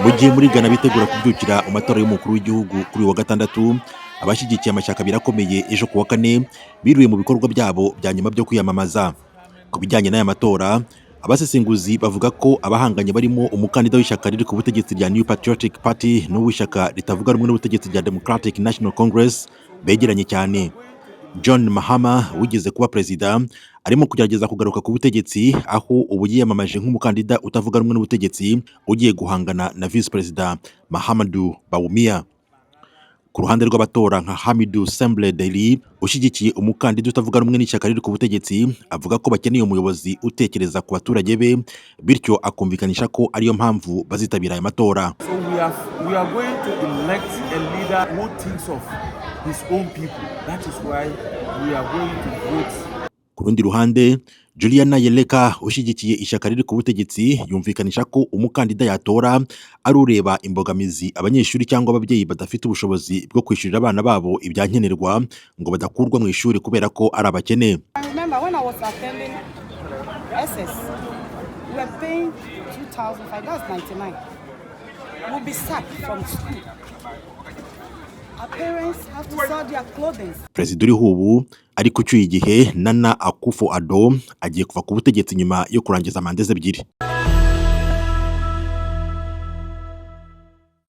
Mu gihe muri Ghana bitegura kubyukira mu matora y'umukuru w'igihugu kuri uyu wa gatandatu, abashyigikiye amashyaka abiri akomeye ejo ku wa kane biriwe mu bikorwa byabo bya nyuma byo kwiyamamaza. Ku bijyanye n'aya matora, abasesenguzi bavuga ko abahanganye barimo umukandida w'ishyaka riri ku butegetsi rya New Patriotic Party n'uw'ishyaka ritavuga rumwe n'ubutegetsi rya Democratic National Congress begeranye cyane. John Mahama wigeze kuba perezida arimo kugerageza kugaruka ku butegetsi, aho ubu yiyamamaje nk'umukandida utavuga rumwe n'ubutegetsi ugiye guhangana na visi perezida Mahamadu Bawumia. Ku ruhande rw'abatora nka Hamidu Semble Deli ushyigikiye umukandida utavuga rumwe n'ishyaka riri ku butegetsi, avuga ko bakeneye umuyobozi utekereza ku baturage be, bityo akumvikanisha ko ariyo mpamvu bazitabira aya matora. So we are going to elect a leader who thinks of his own people. That is why we are going to vote. Ku rundi ruhande, Juliana Yeleka ushyigikiye ishyaka riri ku butegetsi yumvikanisha ko umukandida yatora ari ureba imbogamizi abanyeshuri cyangwa ababyeyi badafite ubushobozi bwo kwishyurira abana babo ibyankenerwa ngo badakurwa mu ishuri kubera ko ari abakene. I remember when I was attending SS, we were paying 2,005, that's 99. We'll be sacked from school. Our parents have to sell their clothing. Perezida uriho ubu ariko ucyuye igihe, Nana Akufo Addo, agiye kuva ku butegetsi nyuma yo kurangiza manda ze ebyiri.